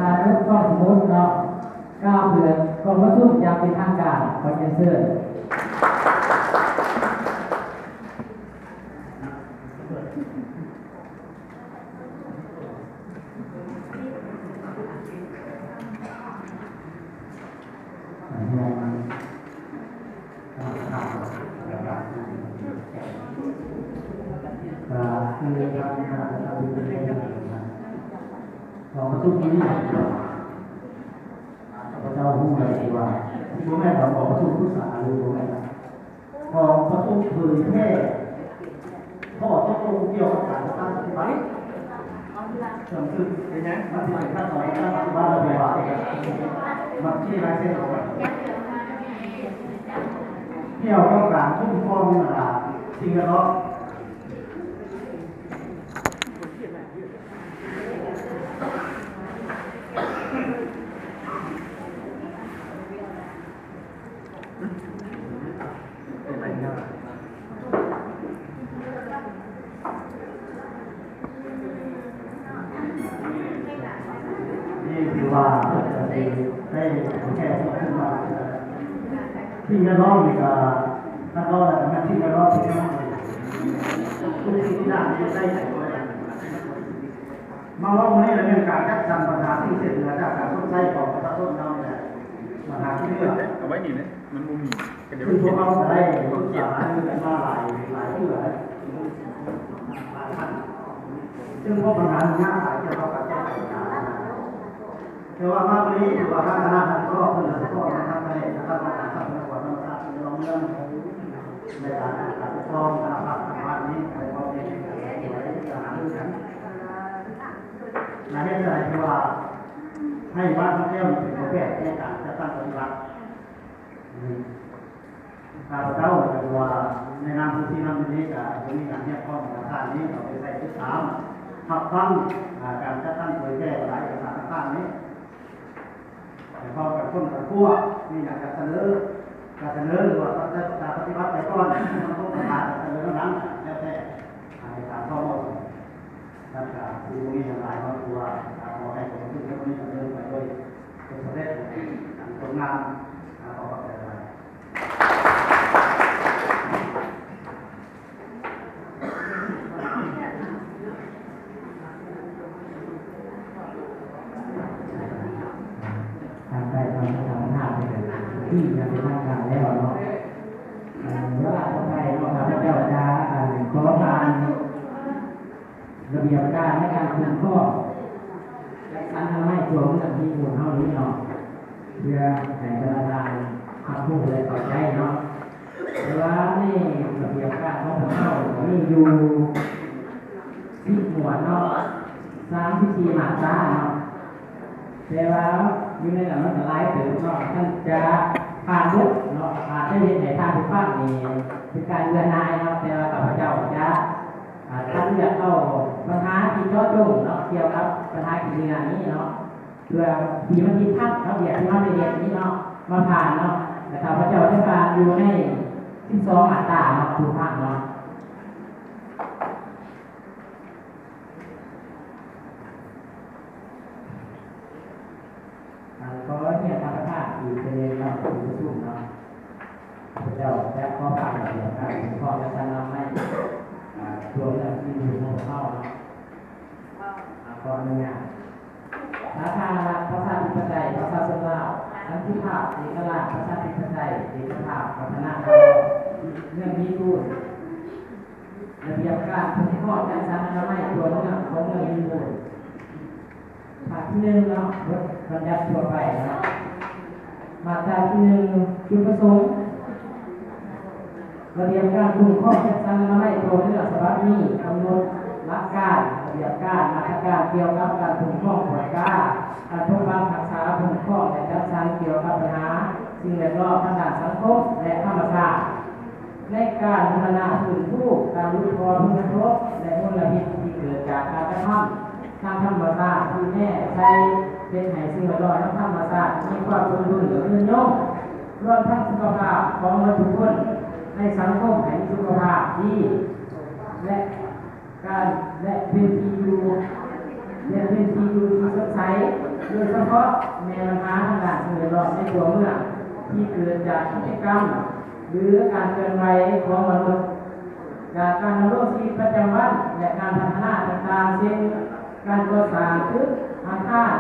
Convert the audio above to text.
ທ່ານ ກອງສະໝຸດເນາະ ກ່າວເປີດກອງປະຊຸມຢ່າງເປັນທາງການ. ຂໍຮຽນເຊີນ. ກະຄືທາງຄະນະຈັດຕັ້ງເປັນເຈົ້າ ກອງປະຊຸມມື້ນີ້ ຂ້າພະເຈົ້າຮູ້ແລ້ວວ່າ ບໍ່ແມ່ນວ່າກອງປະຊຸມປຶກສາ ຫຼື ບໍ່ແມ່ນ ກອງປະຊຸມເຜີຍແຜ່ຂໍ້ຕົກລົງກ່ຽວກັບການຈັດຕັ້ງປະຕິບັດ. ເຊິ່ງເປັນຫຍັງ ມັນຊິເປັນຂັ້ນຕອນການປະຕິບັດ ແລ້ວວ່າ ບັນຊີລາຍເຊັນ ກ່ຽວກັບການຄຸ້ມຄອງ ອ່າ ສິ່ງແວດລ້ອມ. ນີ້ຄືວ່າເພິ່ນກະຊິໄດ້ແກ້ຕົວຂຶ້ນມາ ສິ່ງແວດລ້ອມນີ້ກະ ຄັນເວົ້າແລ້ວກະແມ່ນສິ່ງແວດລ້ອມທີ່ເຮົາ ທຸກສິ່ງທຸກຢ່າງທີ່ໄດ້ ມາເວົ້າມື້ນີ້ລະແມ່ນການຈັດສັນບັນຫາສິ່ງເສດເຫຼືອຈາກການຊົດໃຊ້ຂອງປະຊາຊົນເຮົານີ້ແຫຼະ ບັນຫາທີ່ເຫຼືອ ເອົາໄວ້ນີ້ແຫຼະ ມັນບໍ່ມີ ຊຶ່ງພວກເຮົາກະໄດ້ປຶກສາຫາລືກັນມາຫຼາຍ ຫຼາຍເທື່ອແລ້ວ ຫຼາຍຄັ້ງ ຊຶ່ງພວກບັນຫານີ້ຍາກຫຼາຍ ທີ່ເຮົາກະແກ້ໄຂ ແຕ່ວ່າມາມື້ນີ້ຖືວ່າທາງຄະນະຮັບຜິດຊອບເພິ່ນລະສະເພາະທາງຄະນະ ທາງຄະນະຊັບພະຍາກອນທຳມະຊາດ ແລະ ດອນເມືອງ ໃນການຈັດຕັ້ງການປົກຄອງ ຄະນະພັກ ທາງບ້ານນີ້ ໄດ້ເວົ້າເຖິງການຊ່ວຍຫາລືກັນ ແລະ ເຮັດຈັ່ງໃດທີ່ວ່າໃຫ້ບ້ານຄຳແກ້ວເປັນຕົວແປນໃນການຈັດຕັ້ງປະຕິບັດ. ຂ້າພະເຈົ້າ ຫຼືວ່າໃນນາມຜູ້ຊີ້ນຳຢູ່ນີ້ ກະໄດ້ມີການຮຽກຮ້ອງປະທານນີ້ເຂົ້າໄປໃສ່ຕິດຕາມ ຮັບຟັງ ອາ ການຈັດຕັ້ງເຜີຍແຜ່ລາຍເອກະສານຕ່າງໆນີ້ ແລະ ພ້ອມກັນຄົ້ນຄວ້າ ມີຫຍັງກະສະເໜີ ກະສະເໜີ ຫຼືວ່າຈະປະຕິບັດໄປກ່ອນ ມັນຄົງປະທານກະສະເໜີນຳນັ້ນ ແລ້ວແຕ່ ອາ ໃນການເຂົ້າມາ ແລ້ວກະຊິບໍ່ມີຫຍັງຫຼາຍເນາະ ຄືວ່າ ອາ ຂໍໃຫ້ກອງປະຊຸມຄັ້ງນີ້ດຳເນີນໄປດ້ວຍຜົນສຳເລັດ ອັນງົດງາມ ອາ ຂໍຂອບໃຈຫຼາຍ. ທ່ານໄດ້ມາສຳພາດເປັນທີ່ຢ່າງເປັນທາງການແລ້ວເນາະ. ເວລາຕໍ່ໄປເນາະ ຂ້າພະເຈົ້າຈະ ອັນ ຂໍຜ່ານ ລະບຽບການໃນການຄຸ້ມຄອງສັດອະນາໄມຕົວເມືອງທີ່ໝູ່ເຮົານີ້ເນາະ ເພື່ອໃຫ້ບັນດາທ່ານຮັບຮູ້ ແລະ ເຂົ້າໃຈເນາະ. ແຕ່ວ່າໃນລະບຽບການຂອງພວກເຮົາມີຢູ່ສິບໝວດເນາະ ສາມສິບສີ່ມາດຕາເນາະ. ແຕ່ວ່າຢູ່ໃນນັ້ນມັນກະຫຼາຍເຕີບເນາະ ທ່ານຈະຜ່ານເບິດເນາະ ອາດຈະເຮັດໃຫ້ທ່ານຜູ້ຟັງນີ້ເປັນການເບື່ອໜ່າຍເນາະ. ແຕ່ວ່າຂ້າພະເຈົ້າຈະ ອາ ຄັດເລືອກເອົາບັນຫາທີ່ເຈາະຈົງເນາະ ກ່ຽວກັບບັນຫາຂີ້ເຫຍື້ອນີ້ເນາະ ເພື່ອທີ່ມັນຕິດຂັດກັບວຽກທີ່ເຮົາໄດ້ເຮັດນີ້ເນາະ ມາຜ່ານເນາະ. ແລະ ຂ້າພະເຈົ້າໄດ້ຜ່ານຢູ່ໃນສິບສອງມາດຕາເນາະ ທຸກທ່ານເນາະ. ອັນ ຂໍຮຽນທ່ານປະທານອີກເທື່ອໜຶ່ງເນາະ ທີ່ປະຊຸມເນາະ ຂ້າພະເຈົ້າຈະຂໍຜ່ານລະບຽບການຄຸ້ມຄອງ ແລະ ສັດອະນາໄມ ອາ ຕົວເມືອງທີ່ຢູ່ຂອງເຮົາເນາະ. ອາ ຂໍອະນຸຍາດ ສາທາລະນະລັດ ປະຊາທິປະໄຕ ປະຊາຊົນລາວ ສັນຕິພາບ ເອກະລາດ ປະຊາທິປະໄຕ ເອກະພາບ ວັດທະນະທຳ ເມືອງມີບູນ. ລະບຽບການຄຸ້ມຄອງຈັດສັນອະນາໄມຕົວເມືອງຂອງເມືອງມີບູນ ພາກທີໜຶ່ງເນາະ ບົດບັນຍັດທົ່ວໄປເນາະ ມາດຕາທີໜຶ່ງ ຈຸດປະສົງ ລະບຽບການຄຸ້ມຄອງຈັດສັນອະນາໄມຕົວເມືອງສະບັບນີ້ກຳນົດຫຼັກການ, ລະບຽບການ, ມາດຕະການກ່ຽວກັບການຄຸ້ມຄອງ, ກວດກາ, ການປົກປັກຮັກສາ, ຄຸ້ມຄອງ ແລະ ຈັດສັນກ່ຽວກັບບັນຫາສິ່ງແວດລ້ອມທາງດ້ານສັງຄົມ ແລະ ທຳມະຊາດ. ໃນການບູລະນະຟື້ນຟູການຫຼຸດຜ່ອນຜົນກະທົບ ແລະ ມົນລະພິດທີ່ເກີດຈາກການກະທຳທາງທຳມະຊາດທີ່ແຜ່ໃສ່ ເຮັດໃຫ້ສິ່ງແວດລ້ອມທາງທຳມະຊາດມີຄວາມສົມດຸນ ແລະ ຍືນຍົງ, ລວມທັງສຸຂະພາບຂອງໝົດທຸກຄົນໃນສັງຄົມໃຫ້ມີສຸຂະພາບດີ ແລະ ການ ແລະ ເປັນທີ່ຢູ່ ແລະ ເປັນທີ່ຢູ່ທີ່ສົດໃສ. ໂດຍສະເພາະແມ່ນບັນຫາທາງດ້ານສິ່ງແວດລ້ອມໃນຕົວເມືອງ ທີ່ເກີດຈາກກິດຈະກຳ ຫຼື ການເຄື່ອນໄຫວຂອງມະນຸດ, ຈາກການດຳລົງຊີວິດປະຈຳວັນ ແລະ ການພັດທະນາຕ່າງໆ ເຊັ່ນ ການກໍ່ສ້າງຕຶກ, ອາຄານ,